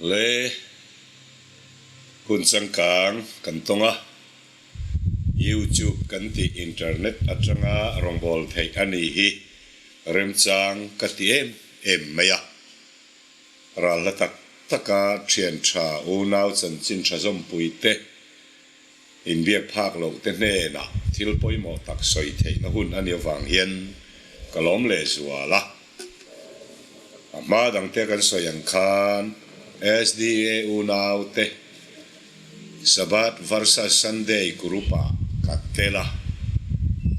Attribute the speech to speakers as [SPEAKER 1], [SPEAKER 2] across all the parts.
[SPEAKER 1] Le hun changkang kan tawng a, YouTube kan tih internet atanga rawngbâwl theih a ni hi remchang ka ti em em mai a. Ral hla tak taka thian tha unau chanchin tha zawmpui te, inbiak phak loh te hnenah thil pawimawh tak sawi theihna hun a nih avang hian ka lawm leh zual a. A hma dangte kan sawi ang khan SDA unaute Sabbath versus Sunday group-ah ka tel a,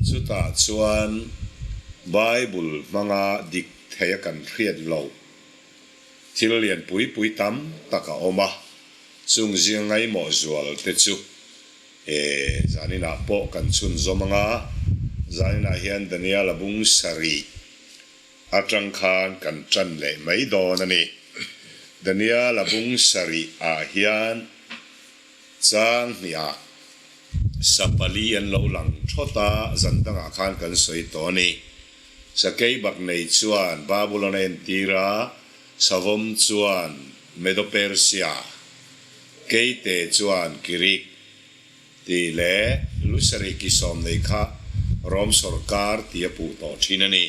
[SPEAKER 1] chutah chuan Bible hmanga dik theia kan hriat loh thil lian pui pui tam tak a awm a. Chung zing ngaihmawh zual te chu e zaninah pawh kan chhunzawm ang a, zaninah hian Daniel-a bung sarih atang khan kan tan leh mai dawn a ni. Daniel-a bung sarih ah hian chang hnih ah sapali an lo lang thawt a, zan dangah khan kan sawi tawh a ni. Sakei bak nei chuan Babulon a entir a, Savawm chuan Medo-Persia, Keite chuan Girik tih leh Lusari ki sawm nei kha Rom sawrkar tih a puh tawh thin a ni.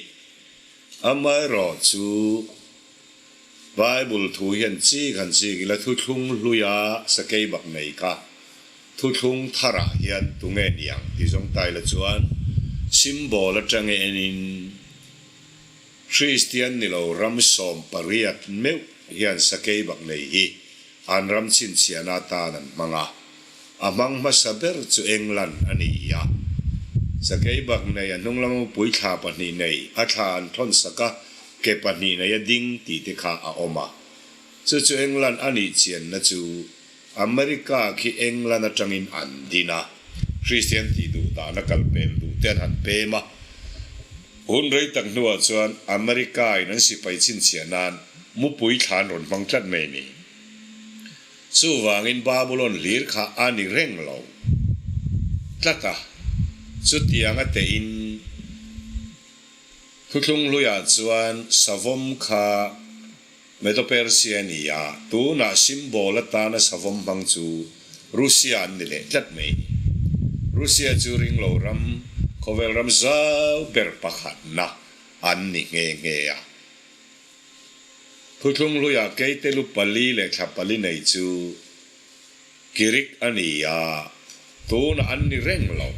[SPEAKER 1] Amaherawh chu Bible thu hian chik han chik ila thuthlung hluia sakei bak nei kha thuthlung tharah hian tunge niang tih zawng ta ila chuan symbol atanga enin Kristian ni lo ram 18 meuh hian sakei bak nei hi an ram chhinchhiahna atan an hmang a, a hmang hmasa ber chu England a ni a. Sakei bak nei a hnung lama mupui thla pahnih nei, a thla an thawn sak a, ke pahnih nei a ding tih te kha a awm a. Chu chu England a nih chianna chu America khi England atangin an din a, Kristian tih duh dahna kal pem duh te an han pem a. Hun rei tak hnuah chuan America in an sipai chhinchhiah nan mupui thla an rawn hmang tlat mai ni. Chuvangin Babulon hlir kha a ni reng lo tlat a, chutianga tein thuthlung hluiah chuan savawm kha Medo-Persia a ni a, tunah symbol atana savawm hmang chu Russia an ni leh tlat mai ni. Russia chu ringlo ram, khawvel ram zau ber pakhatna an ni nghe nghe a. Thuthlung hluiah keite lu pali leh thla pali nei chu Girik a ni a, tunah an ni reng lo.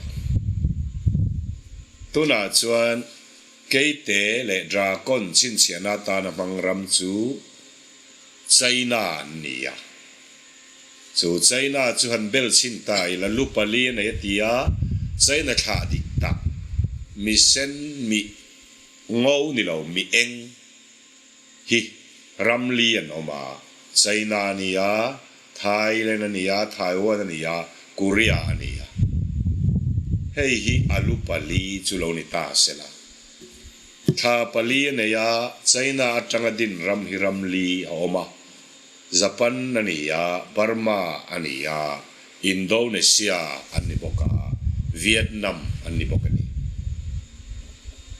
[SPEAKER 1] Tunah chuan Keite leh Drakon chhinchhiahna atana hmang ram chu China an ni a. Chu China chu han bel chhin ta ila lu pali a nei a ti a, China thlah dik tak, mi sen, mi ngo ni lo, mi eng hi ram li an awm a, China a ni a, Thailand a ni a, Taiwan a ni a, Korea a ni a. Hei hi a lu pali chu lo ni ta se la. Thla pali a nei a, China atanga din ram hi ram li a awm a. Japan a ni a, Burma a ni a, Indonesia an ni bawk a, Vietnam an ni bawk a ni.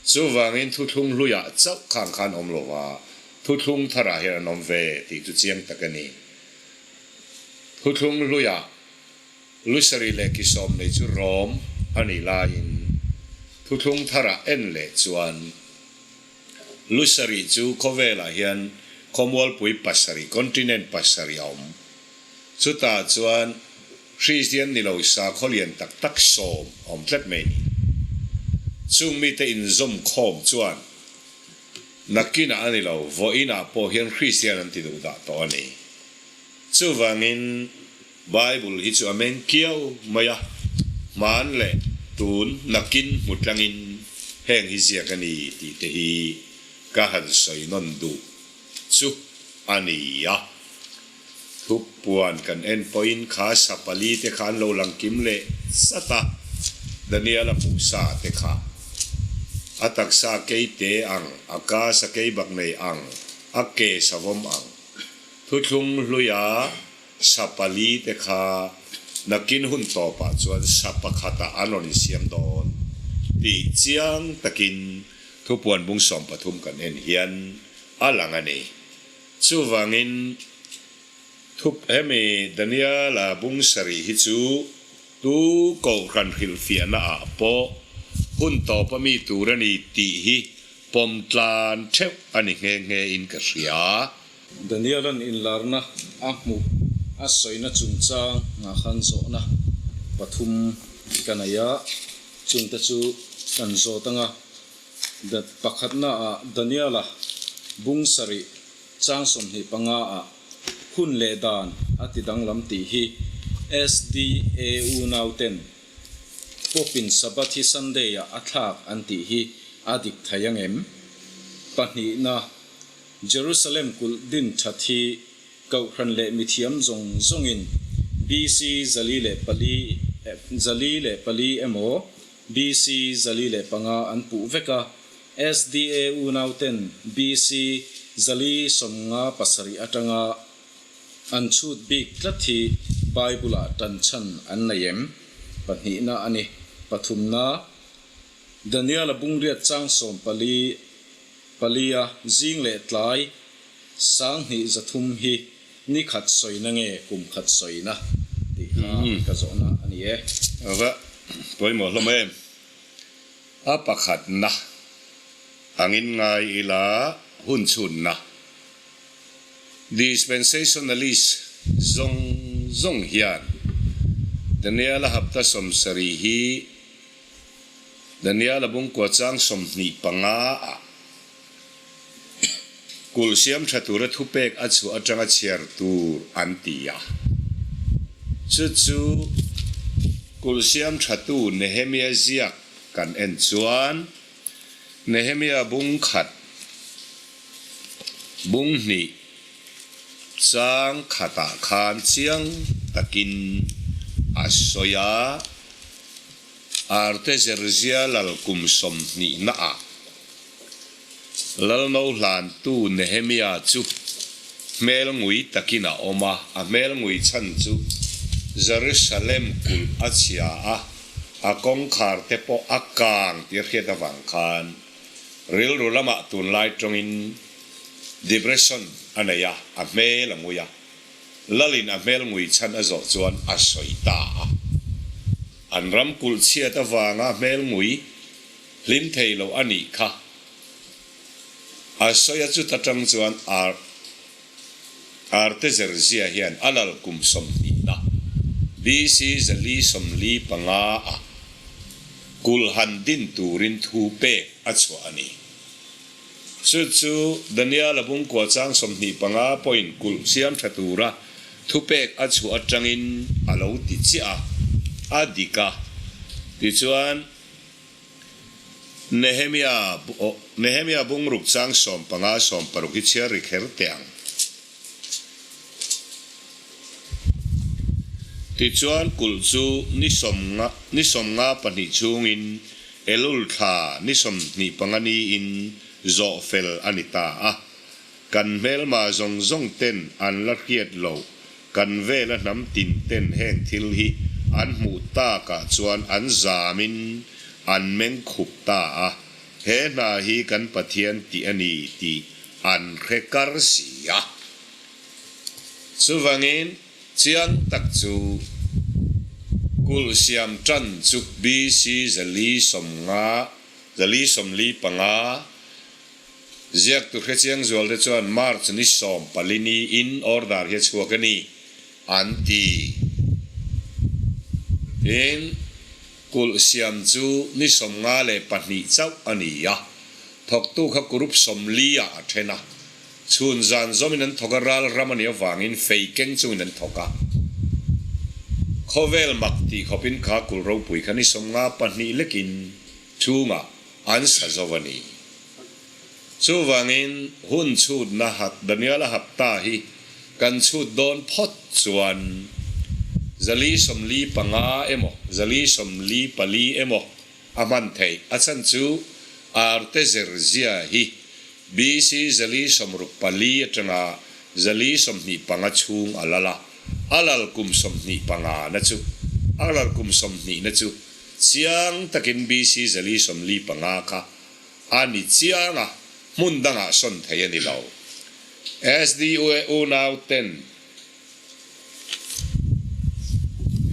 [SPEAKER 1] Chuvangin thuthlung hluiah chauh khang khan awm lo va, Thuthlung tharah hian an awm ve tih chu chiang tak a ni. Thuthlung hluiah Lusari leh Kisawm nei chu Rom a nih laiin thuthlung tharah en leh chuan Lusari chu khawvelah hian khawmualpui pasarih, continent pasarih a awm. Chutah chuan Kristian ni lo sakhaw lian tak tak sawm a awm tlat mai a ni. Chung mite inzawm khawm chuan Nakinah a ni lo, vawiinah pawh hian Kristian an ti duh dah tawh a ni. Chuvangin Bible hi chu a meng kiau mai a, hman leh tun nakin hmu tlangin heng hi ziak a ni tih te hi ka han sawi nawn duh chu a ni a. Thupuan kan en pawhin kha sapali te kha an lo lang kim leh zat a, Daniel-a hmuh sa te kha. A taksa keite ang, a ka sakei bak nei ang, a ke savawm ang. Thuthlung hluia sapali te kha nakin hun tawpah chuan sa pakhatah an rawn insiam dawn tih chiang takin thupuan bung 13 kan en hian a lang a ni. Chuvangin, Thup hemi Daniela bung sarih hi chu tu kohhran hrilhfiahna ah pawh hun tawp a mi tur a ni tih hi pawm tlan theuh a ni nghe nghe in ka hria.
[SPEAKER 2] Daniela'n inlarna a hmuh a sawina chungchang ah khan zawhna pathum ka nei a, chungte chu kan zawt anga pakhatna ah Daniela bung sarih Chang 25 ah hun leh dan a ti danglam tih hi SDA unauten Pope-in Sabbath hi Sunday-ah a thlak an tih hi a dik thei ang em? Pahnihna, Jerusalem kulh din that hi Kohhran leh mithiam zawng zawngin BC 404 404 emaw BC 405 an puh vek a, SDA unauten BC 457 atanga an chhut bik tlat hi Bible-ah tan chhan an nei em? Pahnihna a ni. Pathumna, Daniel-a bungriat chang sawmpali palia zing leh tlai 2300 hi ni khat sawina nge kum khat sawina tih kha ka zawhna a ni e.
[SPEAKER 1] Va pawimawh hlawm em? A pakhatna angin ngai ila hun chhunna Dispensationalist zawng zawng hian Daniel-a hapta 70 hi Daniel-a bungkua chang 25 ah Kulh siam tha tura thupek a chhuah atanga chhiar tur an ti a. Chu chu kulh siam thatu Nehemia ziak kan en chuan Nehemia bung khat, bung hnih, chang khatah khan chiang takin a sawi a, Artezerzia lal kum 20 naah Lalno hlantu Nehemia chu hmel ngui takin a awm a, a hmel ngui chhan chu Jerusalem kulh a chhia a, a kawngkhar te pawh a kang tih a hriat avang khan rilru lamah tunlai tawngin depression a nei a, a hmel a ngui a. Lalin a hmel ngui chhan a zawh chuan a sawi ta a. An ram kulh chhiat avanga hmel ngui Hlim thei lo a nih kha. A sawi a chuta tang chuan ar Arte Zerzia hian a lal kum 20 na BC 445 ah kulh han din turin thu pek a chhuah a ni. Chu chu Daniel-a bungkua chang 25 pawhin kulh siam tha tura thupek a chhuah atangin a lo ti chiah a, a dik a. Tichuan. Nehemia Nehemia bungruk chang 15 16 hi chhiar ri kher teh ang. Tichuan kulh chu ni sawmnga ni 52 chhungin Elul thla ni 25 niin zawh fel a ni ta a. Kan hmelma zawng zawng ten an la hriat loh Kan vela hnam tin ten heng thil hi an hmuh takah chuan an zamin an meng khup ta a, he hna hi kan Pathian tih a ni tih an hre kar si a. Chuvangin chiang tak chu kulh siam tan chu BC 450, 445, Ziaktu hrechiang zualte chuan March ni 14 ni in order hi a chhuak a ni an ti. Tin, kulh siam chu ni 52 chauh a ni a, thawktu kha group 40 ah a then a, chhun zan zawmin an thawk a, ral ram a nih avangin fei keng chungin an thawk a. Khawvel mak tih khawpin kha kulh ropui kha ni 52 lekin chhungah an sa zo a ni. Chuvangin hun chhutna hat Daniel-a hapta hi kan chhut dawn phawt chuan 445 emaw 444 emaw a hman theih. A chhan chu Artezerzia hi BC 464 atanga 425 chhung a lal a, a lal kum 25 na chu a lal kum 20 na chu chiang takin BC 445 kha a ni chiang a, hmun dangah sawn thei a ni lo. SDUA unau ten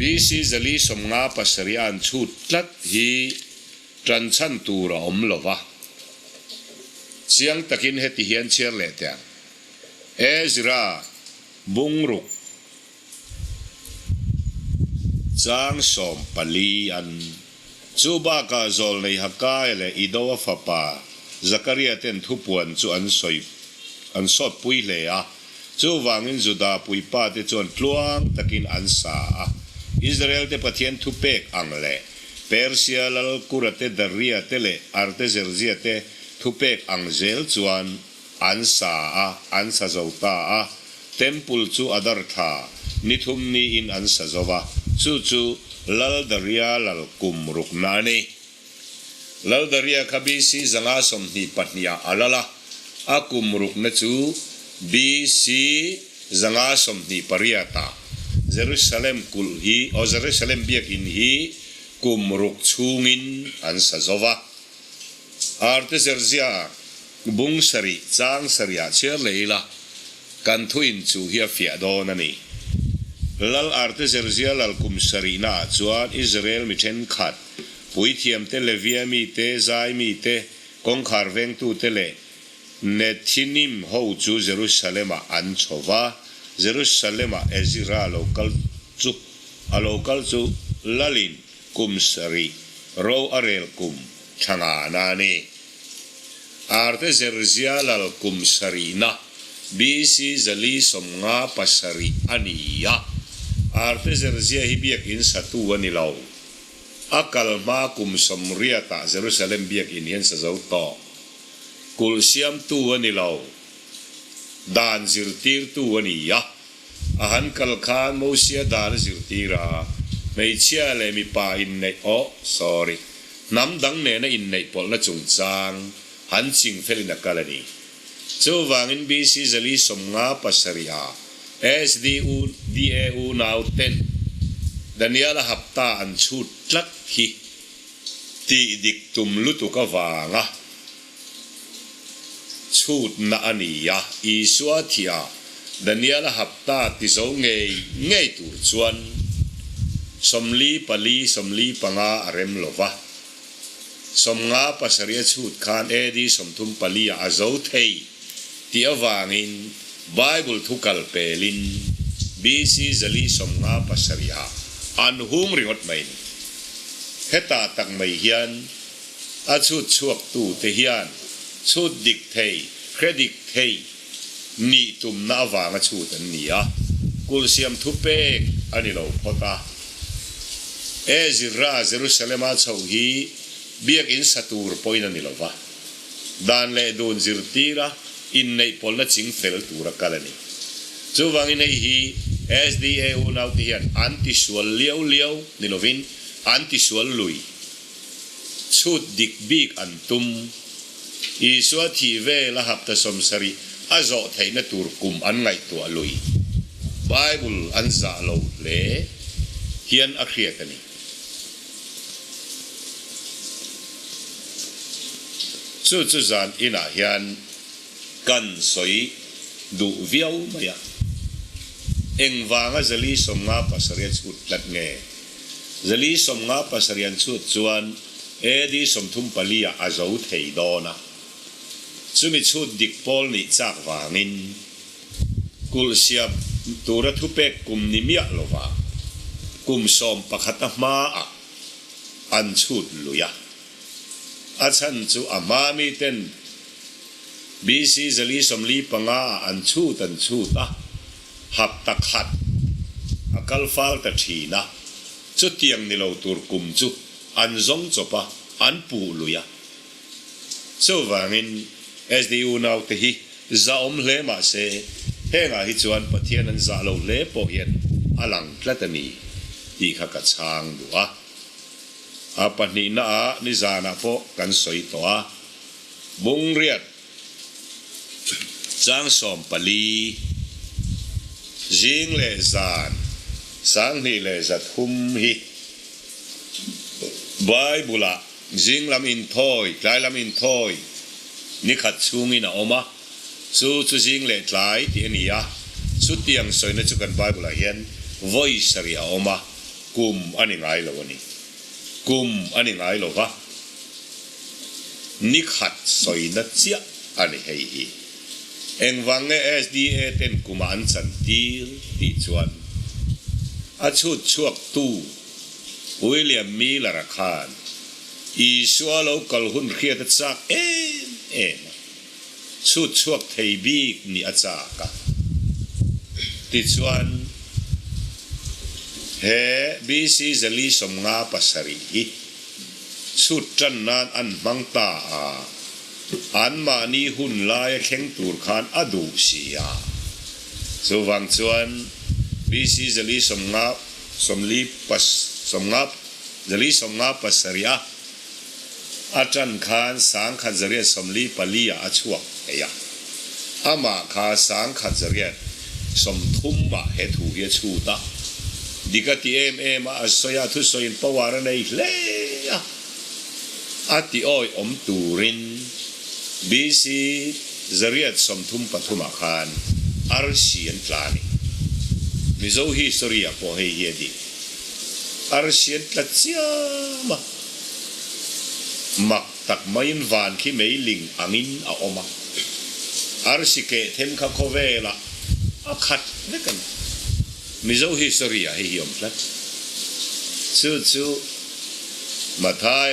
[SPEAKER 1] BC 457 a an chhut tlat hi ṭan chhan tur a awm lo va. Chiang takin heti hian chhiar leh teh ang. Ezra bungruk chang 14 an. Chu bakah Zawlnei Hakaia leh Idoa fapa Zakaria ten thupuan chu an sawi an sawtpui hle a. Chuvangin Juda puipate chuan tluang takin an sa a. Israel-te Pathian thupek ang leh Persia lal Kurate Daria te leh Artezerzia te thupek ang zel chuan an sa a, an sa zo ta a. Temple chu Adar thla ni thum niin an sa zo va, chu chu Lal Daria lal kum rukna a ni. Lal Daria kha BC 522 ah a lal a, a kum rukna chu BC 528 ah Jerusalem kulh hi, aw Jerusalem biakinn hi kum ruk chhungin an sa zo va. Artezerzia bung sarih chang sarihah chhiar leh ila, kan thuin chu hi a fiah dawn a ni. Lal Artezerzia lal kum sarihnaah chuan Israel mi thenkhat, puithiamte, Levia mite, zai mite, kawngkhar vengtute leh Nethinim ho chu Jerusalem-ah an chho va, Jerusalem-ah Ezira lo kal chu a lo kal chu lalin kum sarih ro a rel kum thla ngana a ni. Artezerzia lal kum sarihna BC 457 a ni a. Artezerzia hi biakinn satu a ni lo. A kal hma kum sawmriatah Jerusalem biakinn hian sa zo tawh. Kulh siamtu a ni lo. Dan zirtirtu a ni a. A han kal khan Mosia dan a zirtir a, hmeichhia leh mipa inneih aw, sorry, hnam dang nena inneih pawlhna chungchang han ching felin a kal a ni. Chuvangin BC 457 ah SDU DA unau ten Daniel-a hapta an chhut tlat hi tih dik tum lutuk avanga Chhutna a ni a, Isua thia Daniel-a hapta ti zo ngei ngei tur chuan 44, 45 a rem lo va. 57 a chhut khan AD 34 ah a zo thei tih avangin Bible thu kal pelin BC 457 ah an hung ringawt mai ni. Hetah tak mai hian A chhut chhuaktute hian chhut dik thei, hre dik thei nih tumna avanga chhut an ni a, kulh siam thupek a ni lo phawt a. Ezra Jerusalema chhoh hi biakinn sa tur pawhin a ni lo va, dan leh dun zirtira inneih pawlna ching fel tura kal a ni. Chuvangin hei hi SDA unaute hian an tisual liau liau ni lovin an tisual lui. Chhut dik bik an tum. Isua thih vel a hapta 70 a zawh theihna tur kum an ngaihtuah lui. Bible an zah lo hle hian a hriat a ni. Chu chu zan inah hian kan sawi duh viau mai a. Engvanga 457 a chhut tlat nge? 457 an chhut chuan AD 34 ah a zo thei dawn a. Chumi chhut dik pawl nih chak vangin kulh siam tura thupek kum ni miah lova kum 11 a hmaah an chhut lui a. A chhan chu a hma miten BC 445 ah an chhut an chhut a. Hapta khat a kal fal ta thin a, chutiang ni lo tur kum chu an zawng chawp a, an puh lui a. Chuvangin SDU naute hi zahawm hle mah se, hengah hi chuan Pathian an zah lo hle pawh hian a lang tlat a ni tih kha ka chhang duh a. A pahnihnaah nizanah pawh kan sawi tawh a, Bungriat Chang 14, Zing leh zan 2103 hi Bible-ah zing lam inthawi, tlai lam inthawi ni khat chhungin a awm a, chu chu zing leh tlai tih a ni a, chutiang sawina chu kan Bible-ah hian vawi sarih a awm a. Kum a ni ngai lo a ni. Kum a ni ngai lo va, ni khat sawina chiah a ni hei hi. Engvang nge SDA ten kumah an chan tir tih chuan a chhut chhuak tu William Miller-a khan Isua lo kal hun hriat a chak em em a, chhut chhuak thei bik nih a chak a. Tichuan he BC zali 57 hi chhut tan nan an hmang ta a. Anmahni hun laia thleng tur khan a duh si a. Chuvang chuan BC 450 40 pas 50 457 a a tan khan 1944 ah a chhuak thei a. Amah kha 1930 ah he thu hi a chhut a. Dik a ti em em a, a sawi a, thusawiin power a nei hle a. A ti awih awm turin BC 833 ah khan arsi an tla a ni. Mizo history ah pawh hei hi a dik. Arsi an tla chiam a, mak tak maiin van khi meiling angin a awm a. Arsi keh them kha khawvelah a khat vek a ni. Mizo history ah hei hi awm tlat. Chu chu. Matthai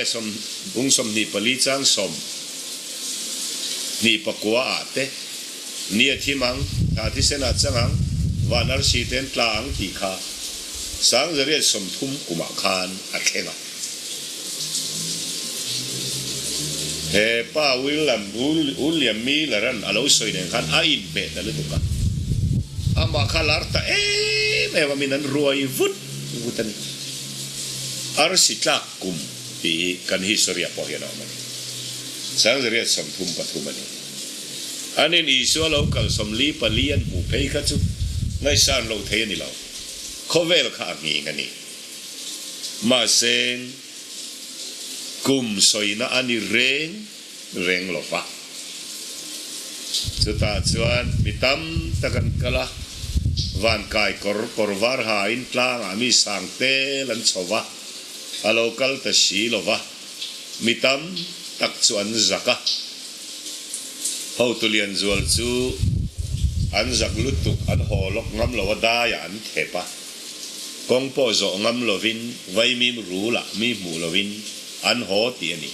[SPEAKER 1] bung 24 chang 29 ah te, Ni a thim ang, thla thisen ah chang ang, van arsi te an tla ang tih kha 1930 kumah khan a thleng a. He pa William Miller-a'n a lo sawi nen khan a inhmeh ta lutuk a, amah kha lar ta em em a, min an ruai vut vut a ni. Arsi tlak kum tih hi kan history ah pawh hian a awm a ni. 1933 a ni. Anin Isua lo kal 44 an hmuh phei kha chu ngaihsan lo thei a ni lo. Khawvel kha a nghing a ni. Mahse, kum sawina a ni reng reng lo va. Chutah chuan mi tam tak an kal a, vankai kawr kawr var hain tlangah mi sang tel an chho va, a lo kal ta si lo va, mi tam tak chu an zak a. Hotu Lianzual chu an zak lutuk an haw lawk ngam lo a, daiah an thep a, kawng pawh zawh ngam lovin vaimim rulah mi hmuh lovin an haw tih a ni.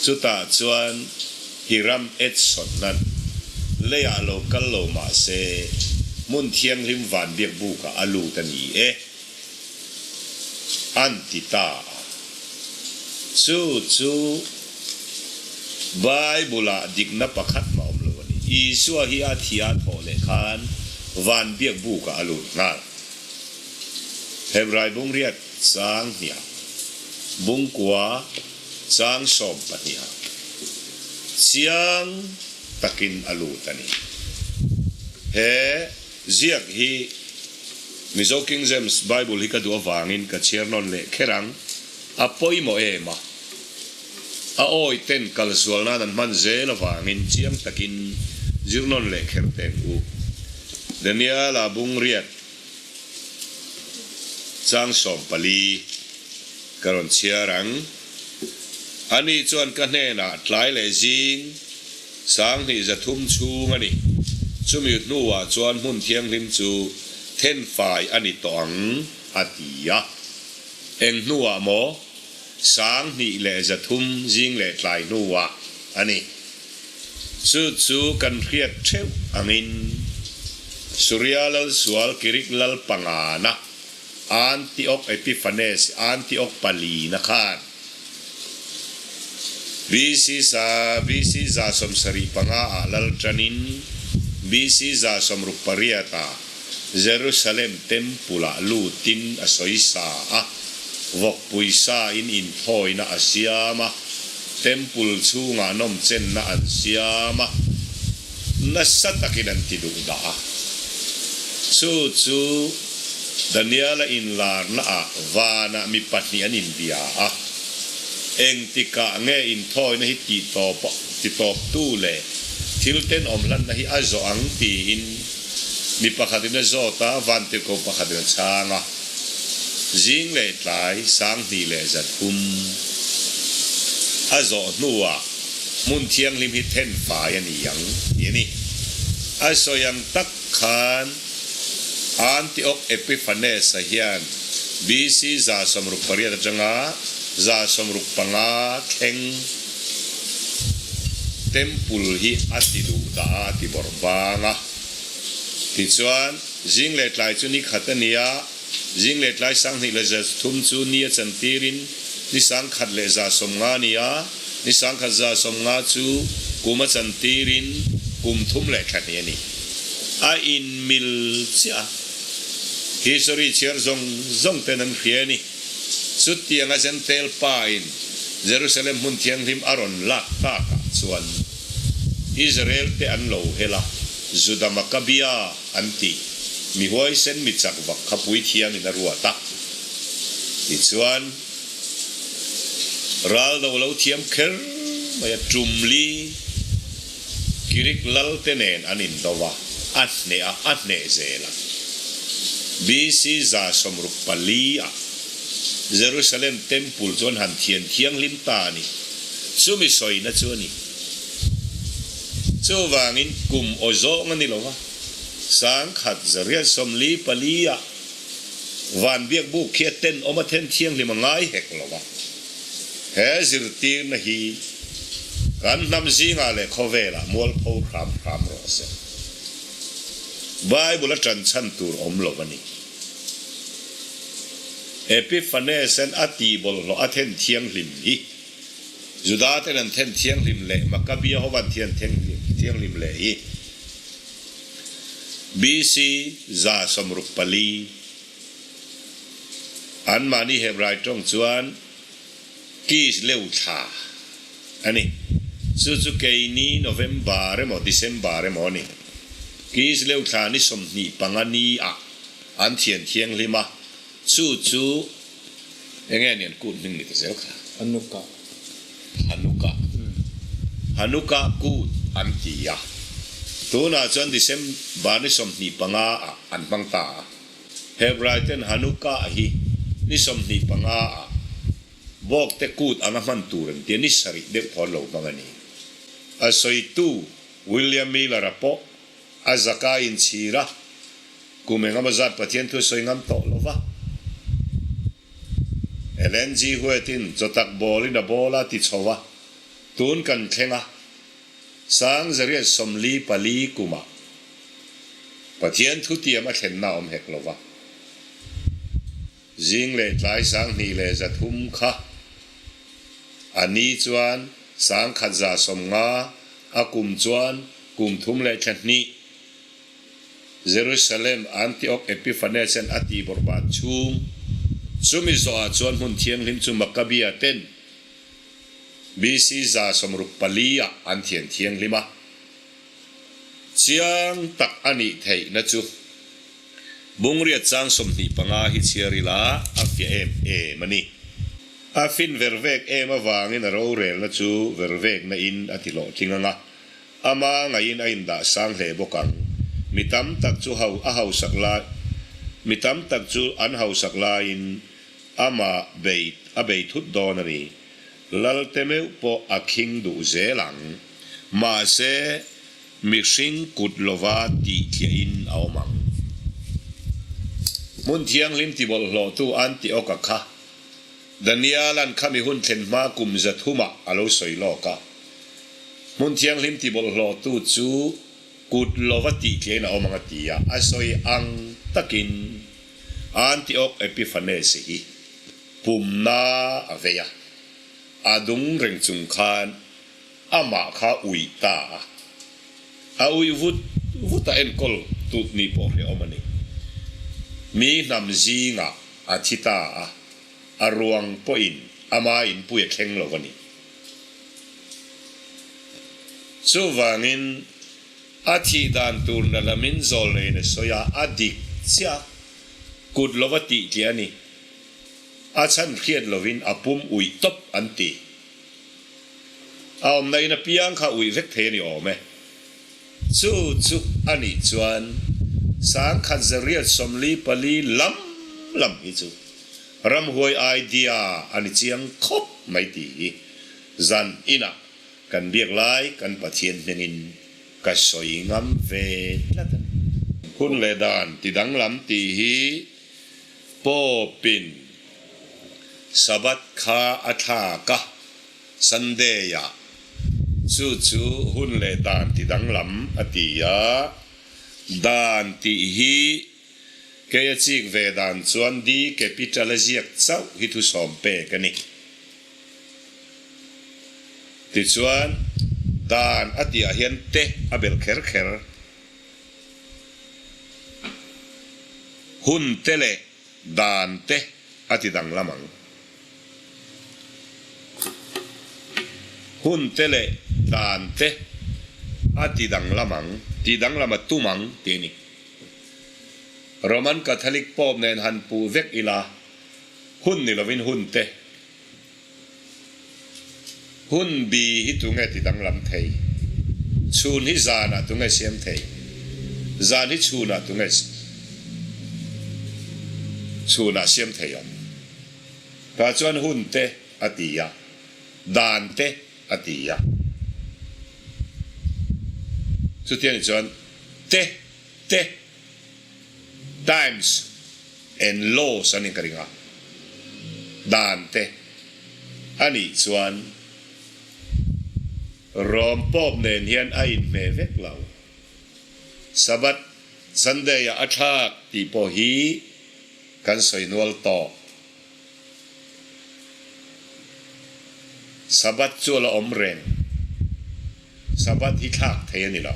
[SPEAKER 1] Chutah chuan Hiram Edson nan leiah lo kal lo mah se hmun thianghlim van biak bukah a lut a ni e, an ti ta a. Chu chu Bible-ah dikna pakhat mah awm lo a ni. Isua hi a thih a thawh leh khan van biak bukah a lut nghal. Hebrai bungriat chang hniah bungkua chang 12 ah chiang takin a lut a ni. He ziak hi Mizo King James Bible hi ka duh avangin ka chhiar nawn leh kher ang, a pawimawh em a, a awi ten kal sual nan an hman zel avangin chiang takin zir nawn leh kher teng u. Daniel-a bungriat. Chang 14 ka rawn chhiar ang. Ani chuan ka hnenah tlai leh zing 2300 chhung a ni. Chumi hnuah chuan hmun thianghlim chu thenfai a ni tawh ang, a ti a. Eng hnuah maw? 2300 zing leh tlai hnuah a ni. Chu chu kan hriat theuh angin Suria lal sual Kirik lal pangana Antiok Epiphanes Antiok palina khan BC sa BC 75 ah lal tanin BC 68 ah Jerusalem Temple ah lutin a sawi sa a, vawkpui sa in inthawina a siam a. Temple chhungah nawmchenna an siam a, nasa takin an ti duh dah a. Chu chu Daniel-a inlarna ah vanah mi pahnih an inbia a, engtikah nge inthawina hi tihtawp titawptu leh thil tenawm hlanna hi a zawh ang tiin mi pakhatin a zawt a, vantirhkoh pakhatin a chhang a. Zing leh tlai 2300 a zawh hnuah hmun thianghlim hi then fai a ni ang tih a ni. A sawi ang tak khan Antioch Epiphanes-a hian BC 168 atanga 165 thleng Temple hi a ti duh dah a, a ti bawrh bang a. Tichuan, zing leh tlai chu ni khat a ni a, zing leh tlai 2300 chu ni a chantirin ni 1150 a ni a, ni 1150 chu kum a chantirin kum thum leh thla hnih a ni. A inmil chiah a, history chhiar zawng zawng ten an hria a ni. Chutianga Jentail pa in Jerusalem hmun thianghlim a rawn lak takah chuan Israel te an lo hel a, Juda Makkabia an tih mi huaisen mi chak vak kha puithiam in a ruat a. Tichuan, ral do lo thiam kher mai a tumli Girik lal te nen an indo a, a hneh a, a hneh zel a. BC 164 ah Jerusalem Temple chu an han thian thianghlim ta a ni. Chumi sawina chu a ni. Chuvangin kum aw zawng a ni lo va, 1844 ah van biakbuk khi a tenawm a then thianghlim a ngai hek lo va. He zirtirna hi kan hnam zingah leh khawvelah mualpho hram hram rawh se. Bible a ṭan chhan tur awm lo a ni. Epiphanes-a'n a tih bawlhhlawh a then thianghlim hi Juda-ten an then thianghlim leh Makkabia ho an thian thianghlim leh hi BC 164. Anmahni Hebrai tawng chuan Kis leu thla a ni. Chu chu keini November emaw December emaw a ni. Kis leu thla ni 25 ni ah an thian thianghlim a, chu chu enge ni an kut hming ni ta zel kha?
[SPEAKER 2] Hanukkah.
[SPEAKER 1] Hanukkah. Hanukkah kut an ti a. Tunah chuan December ni 25 ah an hmang ta a. Hebraiten Hanukkah hi ni 25 ah Bawkte kut anga hman tur an tia ni sarih deuh thawn lo hmang a ni. A sawitu William Miller-a pawh a zaka inchhir a, kum engemaw zat Pathian thu a sawi ngam tawh lo va. Ellen G. White-in chawtak bawlin a bawl a ti chho a, tun kan thleng a, 1844 kumah Pathian thutiam a thlenna a awm hek lo va. Zing leh tlai 2300 kha a ni chuan 1150 a kum chuan kum thum leh thla hnih Jerusalem Antioch Epiphanes-a'n a tih bawrhban chhung chumi zawhah chuan hmun thianghlim chu Makkabia ten BC 164 ah an thian thianghlim a. Chiang tak a nih theihna chu Bungriat chang 25 hi chhiar ila a fiah em em a ni. A fin vervek em avangin a rorelna chu vervekna in a ti hlawhtling ang a, ama ngaiin a indah sang hle bawk ang. Mi tam tak chu ho a hausak lai Mi tam tak chu an hausak laiin ama bei a bei thut dawn a ni. Lalte meuh pawh a khing duh zel ang. Mahse, mihring kut lova tih tliahin a awm ang. Hmun thianghlim tibawlhhlawhtu Antioch-a kha Daniel-a'n khami hun thlen hma kum 300-ah a lo sawi lawk a. Hmun thianghlim tibawlhhlawhtu chu kut lova tih tliahin a awm ang a ti a, a sawi ang takin Antioch Epiphanes hi pumna a vei a, a dung reng chung khan amah kha uih ta a, a uih vut vut a enkawl tut ni pawh hrehawm a ni. Mi hnam zingah a thi ta a, a ruang pawhin ama inpui a thleng lo a ni. Chuvangin a thih dan tur na lamin zawlneiin a sawi a, a dik chiah kut lova tih tliah a ni. A chhan hriat lovin a pum uih tawp an ti. A awmna in apiang kha uih vek thei a ni awm e. Chu chu a nih chuan 1844 lam lam hi chu. Ramhuai idea a ni chiang khawp mai tih hi zan inah kan biak lai kan Pathian hmingin ka sawi ngam ve tlat a ni. Hun leh dan ti danglam tih hi Pope-in Sabbath kha a thlak a, Sunday-ah chu chu hun leh dan ti danglam a ti a, dan tih hi Kei a chik ve dan chuan D capital a ziak chauh hi thusawm pek a ni. Tichuan, dan a tihah hian te a belh kher kher. Hun te leh dan te a ti danglam ang. Hun te leh dan te a ti danglam ang, ti danglam a tum ang tih a ni. Roman Catholic Pope nen han puh vek ila, hun ni lovin hun te, hun bi hi tunge ti danglam thei? Chhun hi zanah tunge siam thei? Zan hi chhunah tunge chhunah siam thei awm? Tah chuan hun te a ti a, dan te a ti a. Chutiang chuan te te times and laws an in ka ring a, dan te a nih chuan Rom Pope nen hian a inhmeh vek lo. Sabbath Sunday ah a thlak tih pawh hi kan sawi nual tawh. Sabbath chu a la awm reng. Sabbath hi thlak thei a ni lo.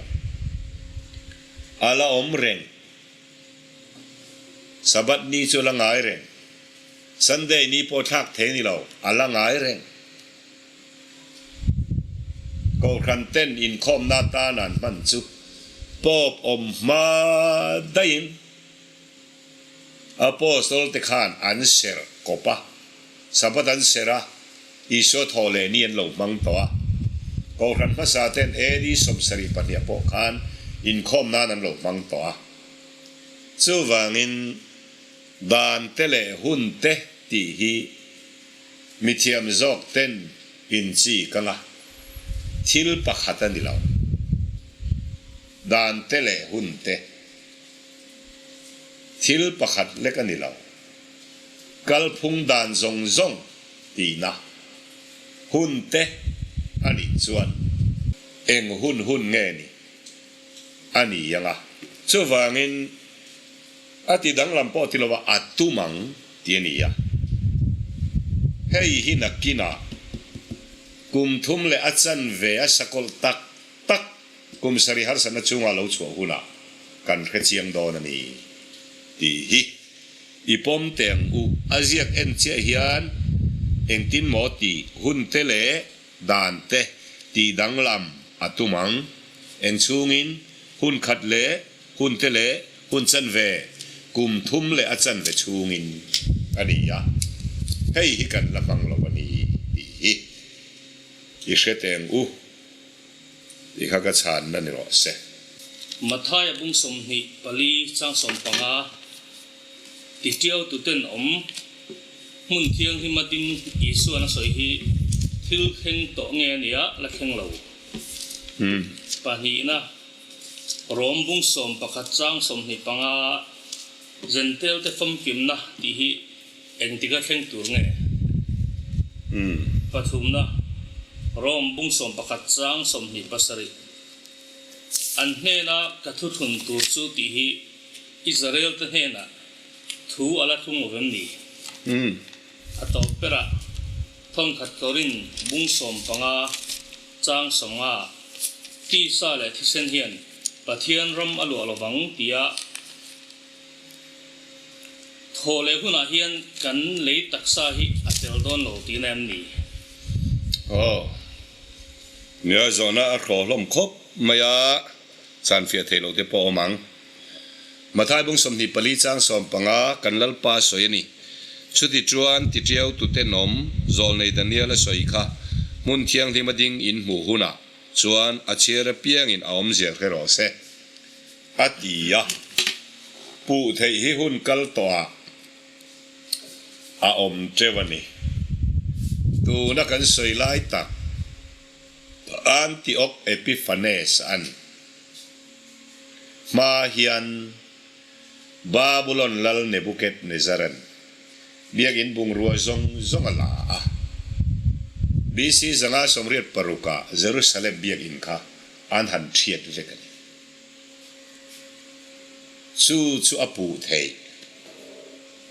[SPEAKER 1] A la awm reng. Sabbath ni chu a la ngai reng. Sunday ni pawh thlak thei a ni lo. A la ngai reng. Kohhran ten inkhawmna atan an hman chu Pope awm hma daihin Apostle te khan an serh kawp a, Sabbath an serh a, Isua thawh leh ni an lo hmang tawh a. Kohhran hmasa ten AD 72 pawh khan inkhawm nan an lo hmang tawh a. Chuvangin dan te leh hun te tih hi mithiam zawk ten inchi ka nga thil pakhat a ni lo. Dan te leh hun te. Thil pakhat lek a ni lo. Kalphung dan zawng zawng tihna hun te a nih chuan eng hun hun nge ni a ni ang a. Chuvangin a ti danglam pawh ti lova a tum ang tih a ni a. Hei hi nakinah kum thum leh a chanve a sakawlh tak tak Kum sarih harsatna chunga lo chhuah hunah kan hre chiang dawn a ni tih hi i pawm teh ang u. A ziak en chiah hian engtin maw tih hun te leh dan te tih danglam a tum ang. Eng chhungin hun khat leh hun te leh hun chanve kum thum leh a chanve chhungin a ni a, hei hi kan la hmang lo a ni tih hi i hre teh ang u. Tih kha ka chhanna ni rawh se.
[SPEAKER 3] Mathaia bung 24 chang 15 ti tiau tuten awm hmun thianghlima ding Isuan a sawi hi thil thleng tawh nge a nia la thleng lo. Pahnihna, Rom bung 11 chang 25 Zentelte famkimna tih hi Engtika thleng tur nge? Pathumna, Rome bung 11 chang 27 An hnena ka thuthlun tur chu tih hi Israel-te hnenah thu a la thlung lo vem ni? A tawp berah thawnkhat Korin bung 15 chang 50 Tisa leh thisen hian Pathian ram a luah lovang tia Thawh leh hunah hian kan lei taksa hi a tel dawn lo tihna em ni?
[SPEAKER 1] Aw. Nia, zawhna a hlawh hlawm khawp mai a, chan fiah theih loh te pawh a awm ang. Mathai bung 24 chang 15 kan Lalpa sawi a ni. Chuti chuan titiau tute nawm zawlnei Daniel a sawi kha hmun thianghlim a ding in hmuh hunah chuan a chhiar apiangin a awmzia hre rawh se. A ti a, puh theih hi hun kal tawhah A awm teuh a ni. Tuna kan sawi lai tak Antioch Epiphanes an hma hian Babulon lal Nebuchadnezzar-a'n biakinn bungrua zawng zawng a la a. BC 586-ah Jerusalem biakinn kha an han ṭhiat vek a ni. Chu chu a puh theih.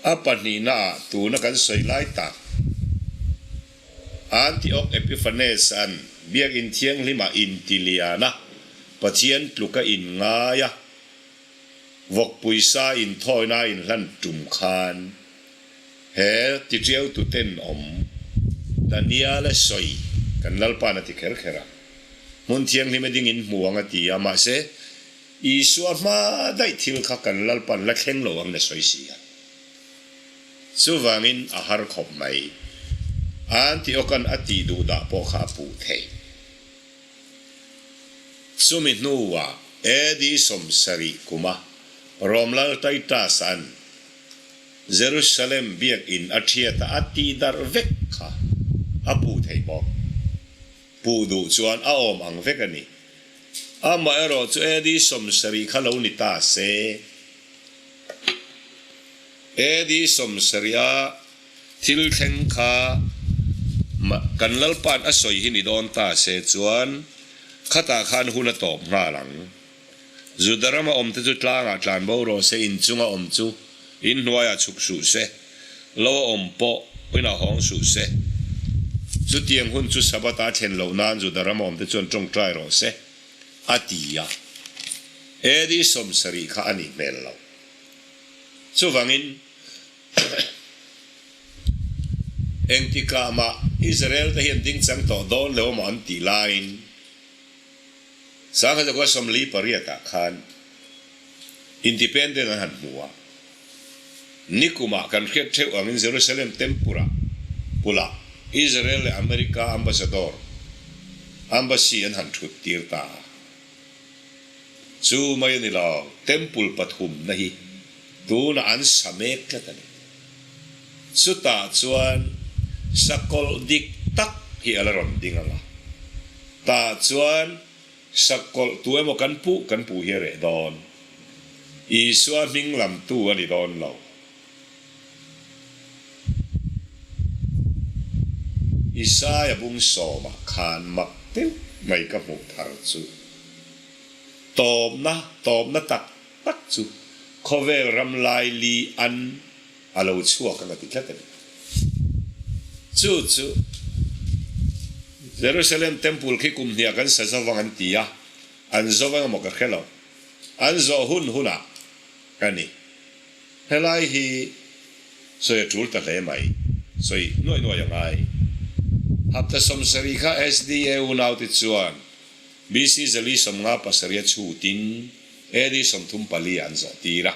[SPEAKER 1] A pahnihnaah tuna kan sawi lai tak Antioch Epiphanes-a'n Biakinn Thianghlimah intilian a, Pathian tluka inngai a, vawkpui sa inthawina a inhlan tum khan he tiṭiautu tenawm Daniel-a sawi kan Lalpa'n a ti kher kher a, Hmun Thianghlim a ding in hmu ang a ti a, mahse, Isua hma daih thil kha kan Lalpa'n la thleng lo ang na sawi si a. Chuvangin a har khawp mai. Antioch-a'n a tih duh dah pawh kha a puh thei. Chumi hnuah AD 70 kuma Rom lal Titus-a'n Jerusalem biakinn a ṭhiata a tih darh vek kha a puh thei bawk. Puh duh chuan a awm ang vek a ni. Amaherawh chu AD 70 kha lo ni ta se. AD 70 a thil thleng kha kan Lalpa'n a sawi hi ni dawn ta se chuan khatah khan hun a tawp nghal ang. Juda rama awmte chu tlangah tlan bo rawh se, inchunga awm chu inhnuaiah chhuk suh se, lo a awm pawh inah hawng suh se. Chutiang hun chu Sabbath a thlen loh nan Juda rama awmte chuan tawngtai rawh se, a ti a. AD 70 kha a nih hmel lo. Chuvangin, engtikah mah Israel te hian dingchang tawh dawn lo emaw an tih laiin, 1948 ah khan Independent an han hmu a, nikumah kan hriat theuh angin Jerusalem Temple-ah pulah Israel leh America Ambassador Embassy an han thut tir ta a. Chu mai a ni lo, Temple pathumna hi tunah an sa mek tlat a ni. Chutah chuan sakawlh dik tak hi a la rawn ding ang a. Tah chuan sakawlh tu emaw kan puh kan puh hi a reh dawn. Isua hming lamtu a ni dawn lo. Isaia bung sawmah khan mak deuh mai ka hmuh thar chu. Tawpna, tawpna tak tak chu khawvel ram laili an a lo chhuak ang a ti tlat a ni. Chu chu Jerusalem Temple khi kum hniah kan sa zo vang an ti a, an zo vang emaw ka hre lo. An zawh hun hunah a ni. Helai hi sawi a tul ta hle mai. Sawi nuaih nuaih a ngai. Hapta 70 kha SDA unaute chuan BC 457 a chhutin AD 34 ah an zawh tir a.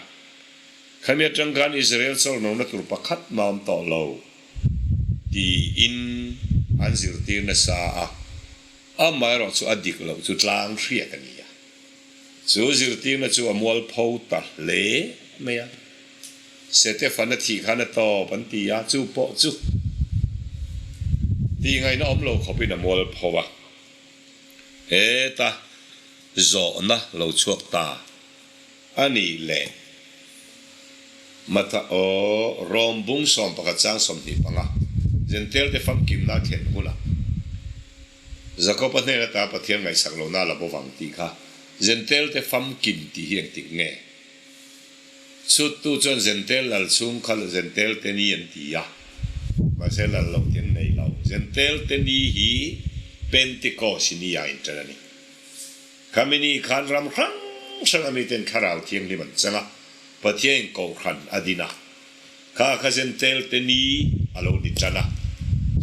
[SPEAKER 1] Khami atang khan Israel chawlhnawhna tur pakhat mah awm tawh lo tiin an zirtir nasa a, amaherawh chu a dik loh chu tlang hriat a ni a. Chu zirtirna chu a mualpho ta hle mai a. Setefan a thih khan a tawp an ti a, chu pawh chu tihngaihna awm lo khawpin a mualpho a. Heta zawhna lo chhuak ta. A nih leh Matha aw Rom bung 11 chang 25 Jentail te famkimna a thlen hunah Jakob-a hnen ata Pathian ngaihsak lohna a la bawk ang tih kha Jentail te famkim tih hi engtik nge? Chhuttu chuan Jentail lal chhung kha Jentail te ni an ti a, mahse lal lo ti an nei lo. Jentail te ni hi Pentecost ni a inṭan a ni. Khami ni khan ram hrang hrang a miten Thlarau Thianghlim an chang a, Pathiain Kohhran a din a. Kha kha Jentail te ni a lo ni tan a.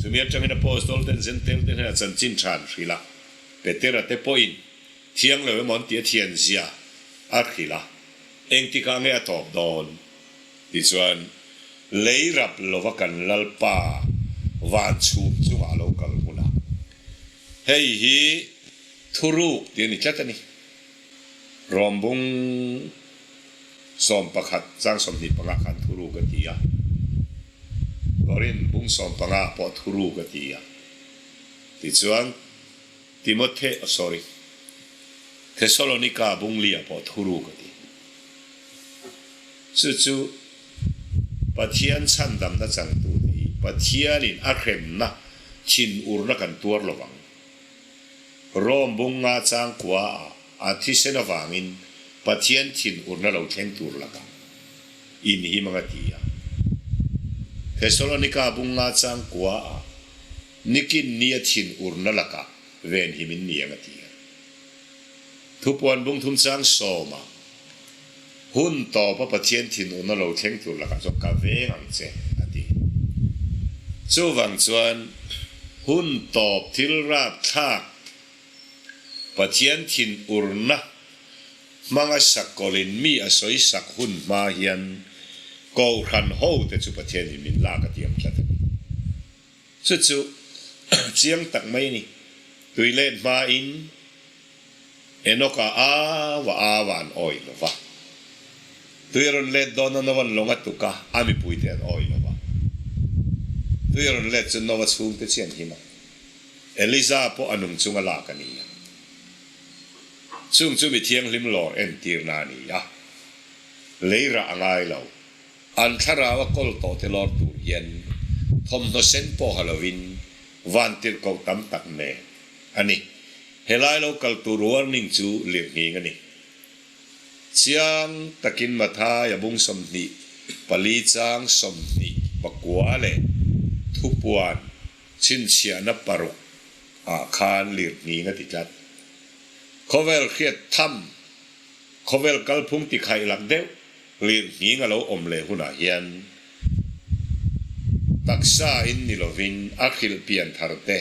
[SPEAKER 1] Chumi atangin Apostol ten Jentail te hnenah chanchin tha an hrilh a. Petera te pawhin thiang lo emaw an tih a thian zia a hrilh a. Engtikah nge a tawp dawn? Tichuan, lei rap lova kan Lalpa van chhum chungah a lo kal hunah hei hi Thuruk tih a ni tlat a ni. Rawmbung 11 chang 25 khan thuruk a ti a. Korinth bung 15 ah pawh thuruk a ti a. Tichuan, Timothe, oh sorry, Thesalonika bung li ah pawh thuruk a ti. Chu chu Pathian chhandamna changtu hi Pathianin a hremna thinurna kan tuar lo vang. Rome bung nga chang kua ah a thisen avangin Pathian thinurna lo thleng tur lakah inhim ang a ti a. Thesalonika bung nga chang kua ah Nikin ni a thinurna lakah venhim in ni ang a ti a. Thupuan bung thum chang sawma hun tawpa Pathian thinurna lo thleng tur lakah chuan ka veng ang che a ti. Chuvang chuan hun tawp thil rapthlak Pathian thinurna hmanga sakawlin mi a sawi sak hun hma hian Kohhran hote chu Pathianin min lak a tiam tlat a ni. Chu chu chiang tak mai a ni. Tui let hmain Enoka awa awa an awih lo va. Tui a rawn let dawn a Nova'n lawng a tuk a, a mipuite an awih lo va. Tui a rawn let chu Nova chhungte chi an him a. Eliza pawh a nung chunga lak a ni a. Chung chu mi thianghlim lawr entirna a ni a. Lei rah a ngai lo. An thlarau a kawl tawh te lawr tur hian thawmhnaw sen pawh ha lovin van tirhkoh tam tak nen a ni. Helai lo kal tur warning chu lirnghing a ni. Chiang takin Mathai a bung 24 chang 29 leh thupuan chhinchhiahna paruk ah khan lirnghing a ti tlat. Khawvel hriat tham, khawvel kalphung tikhaih lak deuh Lirnghing a lo awm leh hunah hian taksa in ni lovin a hrilh pian thar te,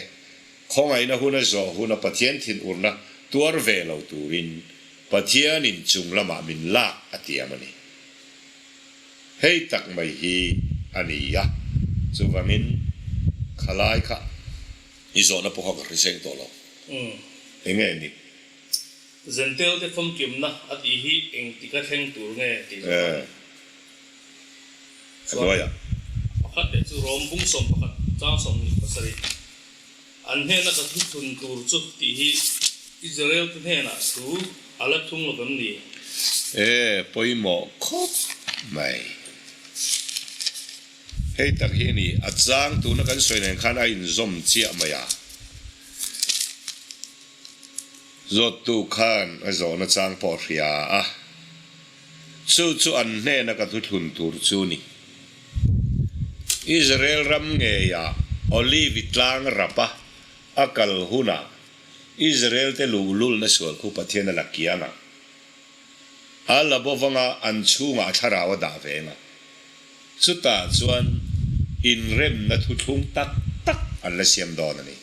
[SPEAKER 1] khawngaihna hun a zawh huna Pathian thinurna tuar ve lo turin Pathianin chung lamah min lak a tiam a ni. Hei tak mai hi a ni a, chuvangin khalai kha i zawhna pawh kha ka hriseng tawh lo. Enge ni?
[SPEAKER 3] Zentel te famkimna a tih hi engtik a thleng tur nge tih zawk a ni. Chuan pakhat leh chu Rom bung 11 chang 27 an hnena ka thu thun tur chu tih hi Israel te hnenah thu a la thung lo vem ni?
[SPEAKER 1] E, pawimawh khawp mai. Hei tak hi a ni, a chang tuna kan sawi nen khan a inzawm chiah mai a. Zawttu khan a zawhna chang pawh a hria a, chu chu an hnena ka thuthlun tur chu ni. Israel ram ngeiah Olive tlang rapa a kal hunah Israel te luhlulna sual khu Pathian a la kiang a, a la bo vanga an chhungah a thlarau a dah ve ang a, chutah chuan inremna thuthlung tak tak an la siam dawn a ni.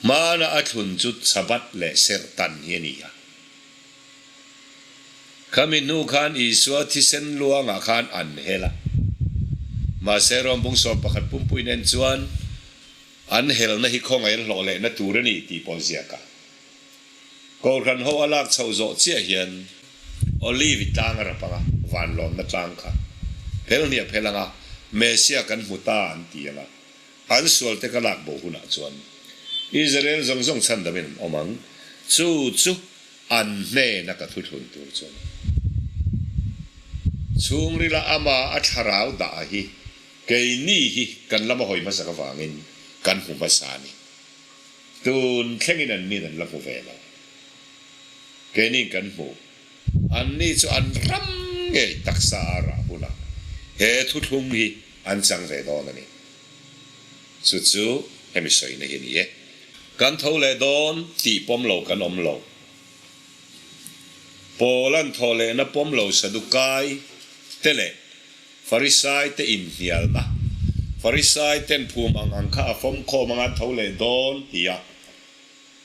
[SPEAKER 1] Hmana a thlun chu Sabbath leh serh tan hi a ni a. Khami hnu khan Isua thisen luangah khan an hel a. Mahse Rom bung 11 pumpui nen chuan an helna hi khawngaih an hlawh lehna tur a ni tih pawh ziak a. Kohhran ho a lak chhoh zawh chiah hian Olive tlang a rap ang a, vanlawnna tlang kha phel hniah phel ang a, Messiah kan hmu ta an ti ang a. An sualte ka lak bo hunah chuan Israel zawng zawng chhandamin an awm ang, chu chu an hnena ka thuthlun tur chu a ni. Chhungrila ama a thlarau dah hi keini hi kan lama hawi hmasak avangin kan hmu hmasa a ni. Tun thlengin an nin an la hmu ve lo. Keiniin kan hmu. Anni chu an ram ngei taksa a rah hunah he thuthlung hi an chang ve dawn a ni. Chu chu hemi sawina hi a ni e. Kan tho leh dawn tih pawm lo kan awm lo. Paul-a'n thawh lehna pawm lo Sadukai te leh Farisai te inhnialna, Farisai ten phum ang ang kha a fawmkhawm anga tho leh dawn tia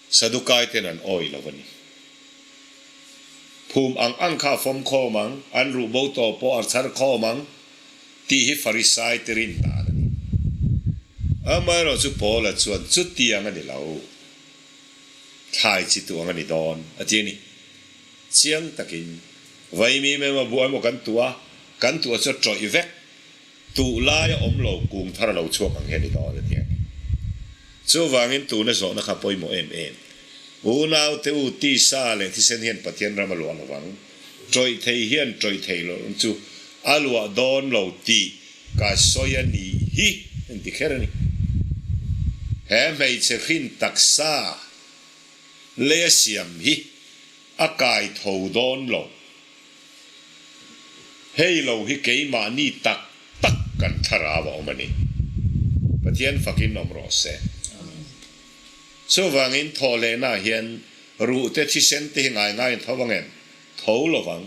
[SPEAKER 1] Sadukai ten an awih lo a ni. Phum ang ang kha a fawm khawm ang, an ruh bo tawh pawh a chhar khawm ang tih hi Farisai te rin dan a ni. Amaherawhchu Paula chuan chutiang a ni lo, thlai chi tuang a ni dawn a ti a ni. Chiang takin, Vaimim emaw buh emaw kan tuah, kan tuah chu a tawih vek. Tuh laia awm lo kung thar a lo chhuak ang hian i dawn a ti a ni. Chuvangin tuna zawhna kha pawimawh em em. Unaute u tisa leh thisen hian Pathian ram a luah lovang. Ṭawih thei hian ṭawih thei loh chu a luah dawn lo tih ka sawi a nih hi an ti kher a ni. He hmeichhe hrin taksa leia siam hi a kai tho dawn lo. Hei lo hi keimahni tak tak kan thlarau a awm a ni. Pathian fakin awm rawh se. Chuvangin thawhlehnaah hian ruhte thisen te hi ngai ngaiin tho vang em? Tho lo vang.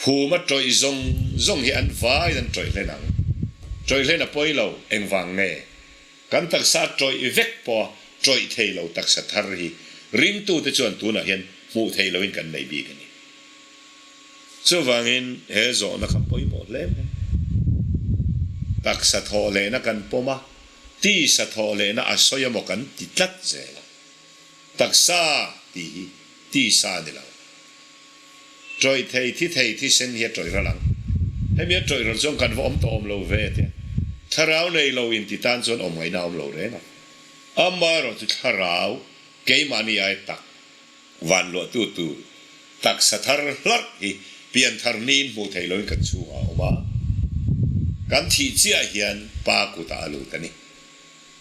[SPEAKER 1] Phuma tawih zawng zawng hi an vaiin an tawih hlen ang. Tawih hlen a pawi lo, engvang nge? Kan taksa tawih vek pawha tawih thei lo taksa thar hi ringtute chuan tunah hian hmuh theih loin kan nei bik a ni. Chuvangin he zawhna kha pawimawh hle mai. Taksa thawh lehna kan pawm a, tisa thawh lehna a sawi emaw kan ti tlat zel a. Taksa tih hi tisa a ni lo. Tawih thei, thi thei, thisen hi a tawih ral ang. Hemi a tawih ral chuan kan va awm tawh awm lo ve tia. Thlarau nei lo inti tan chuan awm ngaihna a awm lo reng a. Amaherawhchu thlarau keimahni ai tak van luahtu tur taksa thar hlarh hi pianthar niin hmuh theih loin kan chhungah a awm a. Kan thih chiah hian Pa kutah a lut a ni.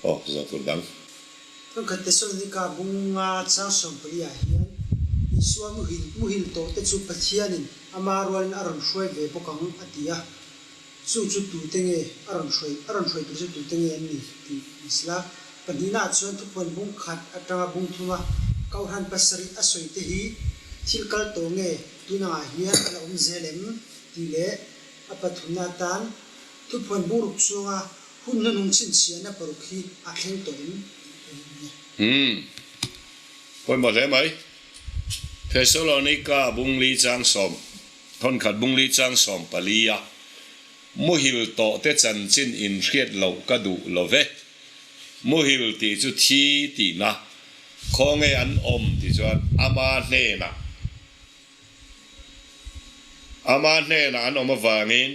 [SPEAKER 1] Aw, zawh tur dang.
[SPEAKER 4] Thawnkhat Tesalonika bunga chang 14 ah hian Isua muhil muhil tawhte chu Pathianin ama rualin a rawn hruai ve bawk ang a ti a. Chu chu tute nge a rawn hruai a rawn hruai tur chu tute nge an ni tih ni sela. Pahnihnaah chuan thupuan bung khat atanga bung thuma Kohhran pasarih a sawi te hi thil kal tawh nge tunangah hian a la awm zel em tih leh a pathumna atan thupuan bung ruk chhunga Hun hnuhnung chhinchhiahna paruk hi a thleng tawh em tih ka ring nia.
[SPEAKER 1] Umm. Pawimawh hle mai. Thesalonika bungli chang sawm, thawnkhat bungli chang 14 a muhil tawh te chanchin inhriat loh ka duh lo ve. Muhil tih chu thi tihna, khawnge an awm tih chuan ama hnenah Ama hnenah an awm avangin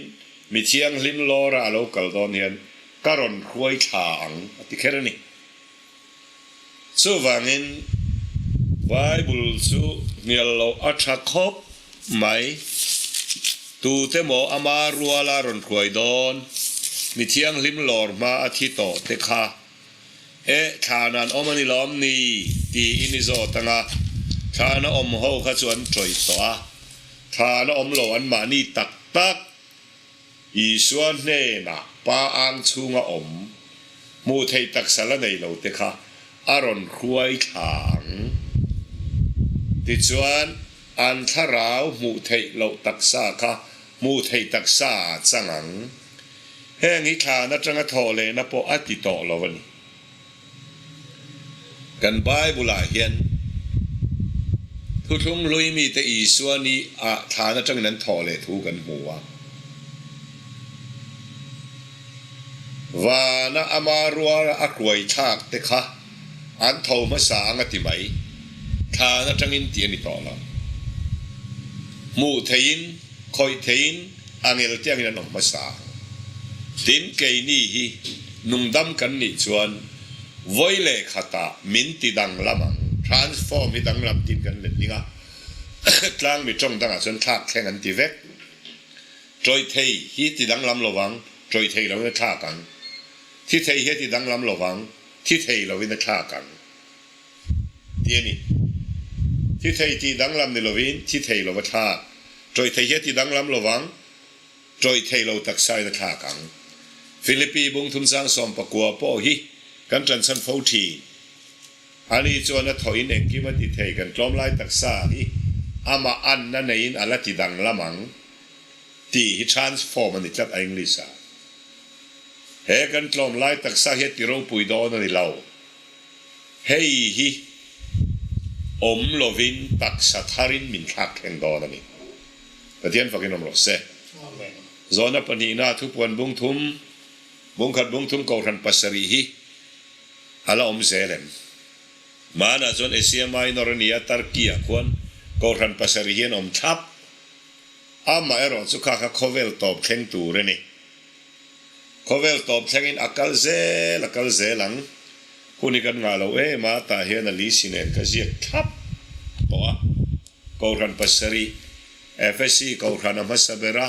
[SPEAKER 1] mi thianghlim lawra a lo kal dawn hian ka rawn hruai thla ang a ti kher a ni. Chuvangin Bible chu hnial loh a tha khawp mai. Tute maw ama ruala rawn hruai dawn mi thianghlim lawr hma a thi tawh te kha E, thlan an awm a ni lawm ni? tiin i zawt ang a, thlan a awm ho kha chu an tawih tawh a, thlan a awm lo an mahni tak tak. Isua hnenah pa ang chhunga awm, hmuh theih taksa la nei lo te kha a rawn hruai thla ang. Tichuan, an thlarau hmuh theih loh taksa kha hmuh theih taksa a chang ang. Heng hi thlan atanga thawh lehna pawh a ti tawh lo a ni. Kan Bible-ah hian Thuthlung hlui mite Isua ni ah thlan atangin an thawh leh thu kan hmu a. Vana ama rual a hruai thlak te kha an tho hmasa ang a ti mai. Thlan atangin tih a ni tawh lo. Hmuh theihin, khawih theihin, A ngel te angin an awm hmasa. Tin, keini hi nungdam kan nih chuan vawi leh khatah min ti danglam ang, transform hi danglam tiin kan letling a, tlangmi tawng dangah chuan thlak thleng an ti vek. Tawih thei hi ti danglam lovang, tawih thei loin a thlak ang. Thi thei hi a ti danglam lovang, thi thei loin a thlak ang. Ti a ni. Thi thei tih danglam ni lovin thi thei lova thlak. Tawih thei hi a ti danglam lovang, tawih thei lo taksain a thlak ang. Philippi bungthum sang 19 pawh hi kan ṭanchhan fo ṭhin. Ani chuan a thawhin engkim a ti thei kan tlawmlai taksa hi amah anna neiin a la ti danglam ang tih hi transform a ni tlat a English-ah. He kan tlawmlai taksa hi a ti ropui dawn a ni lo. Hei hi awm lovin taksa tharin min thlak thleng dawn a ni. Pathian fakin awm rawh se. Zawhna pahnihna thupuan bung thum, bung khat bung thum kohhran pasarih hi a la awm zel em? Hmanah chuan Asia Minor a ni a, Turkey ah khuan kohhran pasarih hi an awm thlap. Amaherawh chu kha kha khawvel tawp thleng tur a ni. Khawvel tawp thlengin a kal zel a kal zel ang. Hun hi kan ngah lo em a, tah hian a lisi nen ka ziak thlap tawh a. Kohhran pasarih, Efesi Kohhran a hmasa ber a,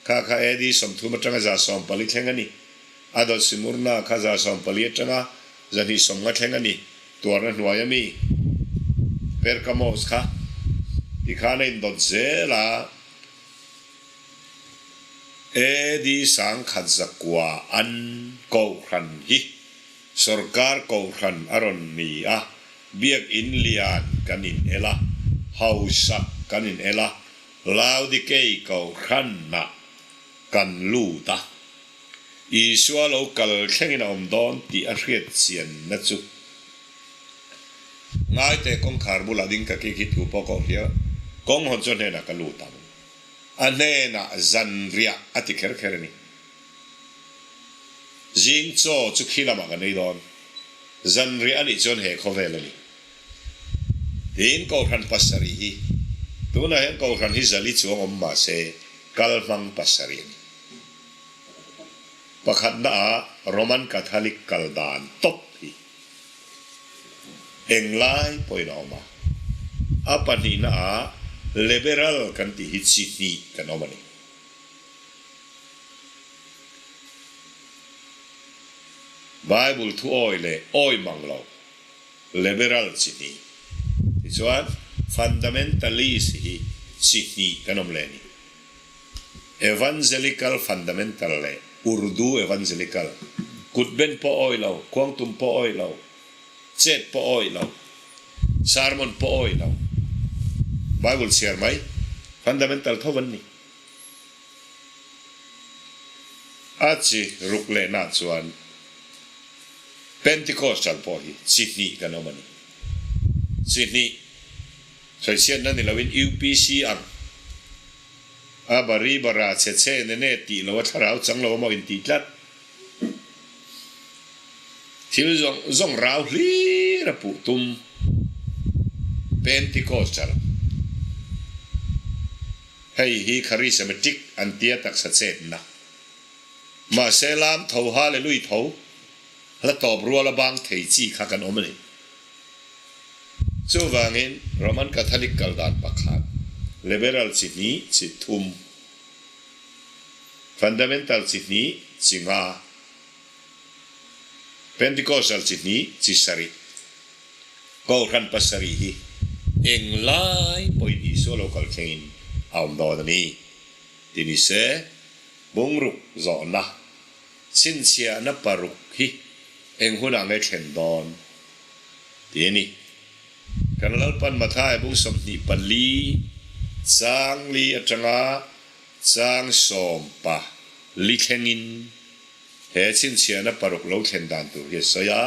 [SPEAKER 1] kha kha AD 30 atanga 140 thleng a ni. A dawt Simurna kha 140 atanga 250 thleng a ni. Tuarna hnuaia mi Pergamos kha tikhan a indawt zel a. AD 1900 an Kohhran hi sorkar Kohhran a rawn ni a, Biakinn lian kan in el a, hausak kan in el a, Laodikei Kohhranah kan lut a. Isua lo kal thlengin a awm dawn tih a hriat chianna chu Ngaite kawngkhar bulah ding ka kik hi thu pawh ka awm hial. Kawng hawn chu a hnenah ka lut ang. A hnenah zanriah a ti kher kher a ni. Zing chaw chu khi lamah kan ei dawn. Zanriah a nih chuan he khawvel a ni. Tiin Kohhran pasarih hi tunah hian Kohhran hi zali chuang awm mahse kal hmang pasarih a ni. Pakhatna ah Roman Catholic kal dan tawp hi englai pawhin a awm a. A pahnihna ah Liberal kan tih hi chi hnih kan awm a ni. Bible thu awi leh awi mang lo Liberal chi hnih. Tichuan Fundamentalist hi chi hnih kan awm leh a ni. Evangelical Fundamental leh Urdu Evangelical, kutben pawh awi lo, khuangtum pawh awi lo, chet pawh awi lo, sermon pawh awi lo, Bible chhiar mai, Fundamental tho an ni. A chi ruk lehna chuan Pentecostal pawh hi chi hnih kan awm a ni. Chi hnih sawichhiatna ni loin UPC ang. A bari bara chhe chhe ne ne tih lo a thlarau chang lo a maw intih tlat. Thil zawng zawng rau hlir a puh tum Pentecostal. Hei hi charismatic an tia taksa chetna. Mahse lam tho hallelui tho hla tawp rual a bang thei chi kha kan awm a ni. Chuvangin Roman Catholic kal dan pakhat, Liberal chi hnih chi thum, Fundamental chi hnih chi nga, Pentecostal chi hnih chi sarih, Kohhran pasarih hi englai pawhin Isua lo kal thlengin a awm dawn a ni ti ni se, bungruk zawhna chhinchhiahna paruk hi eng hunah nge thlen dawn? Ti a ni. Kan Lalpan Matthai bung 24 chang li atanga chang sawmpa li thlengin he chhinchhiahna paruk lo thlen dan tur hi a sawi a.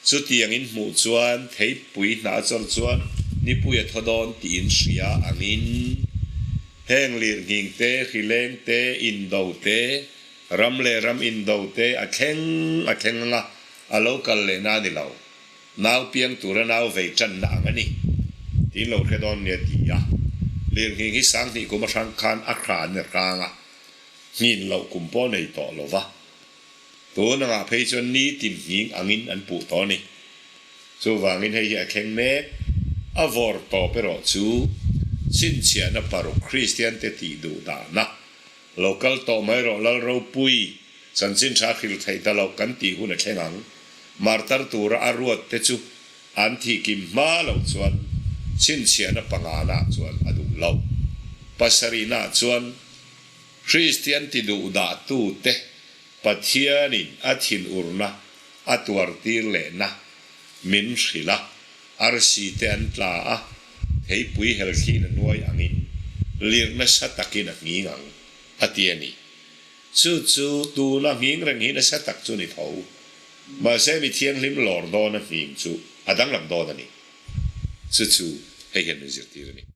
[SPEAKER 1] Chutiang in hmuh chuan theipui hnah a chawr chuan nipui a thaw dawn tiin hria angin heng lirnghing te, hrileng te, indo te, ram leh ram indo te a thleng a thleng anga A lo kal leh na a ni lo. Nau piang tura nau vei tanna ang a ni. Tiin lo hre dawn nia ti a. Lirnghing hi 2000 kum a hrang khan a hran a hrang a, nghin loh kum pawh nei tawh lo va. Tun angah phei chuan nitin nghing angin an puh tawh a ni. Chuvangin hei hi a thleng mek. A vawr tawp erawh chu chhinchhiahna paruk Kristian te tih duh dahna Lo kal tawh mai rawh Lal ropui, chanchin tha hril theih ta loh kan tih hun a thleng ang. Martar tura a ruat te chu an thih kim hma loh chuan chhinchhiahna pangana chuan a duh lo. Pasarihna chuan Kristian ti duh dah tu te Pathianin a thinurna a tuar tir lehna min hrilh a. Arsi te an tla a, theipui helthliin a nuai angin lir nasa takin a nghing ang, a ti a ni. Chu chu tuna nghing reng hi nasa tak chu ni tho. Mahse mi thianghlim lawr dawn a nghing chu a danglam dawn a ni. Chu chu hei hian min zirtir a ni.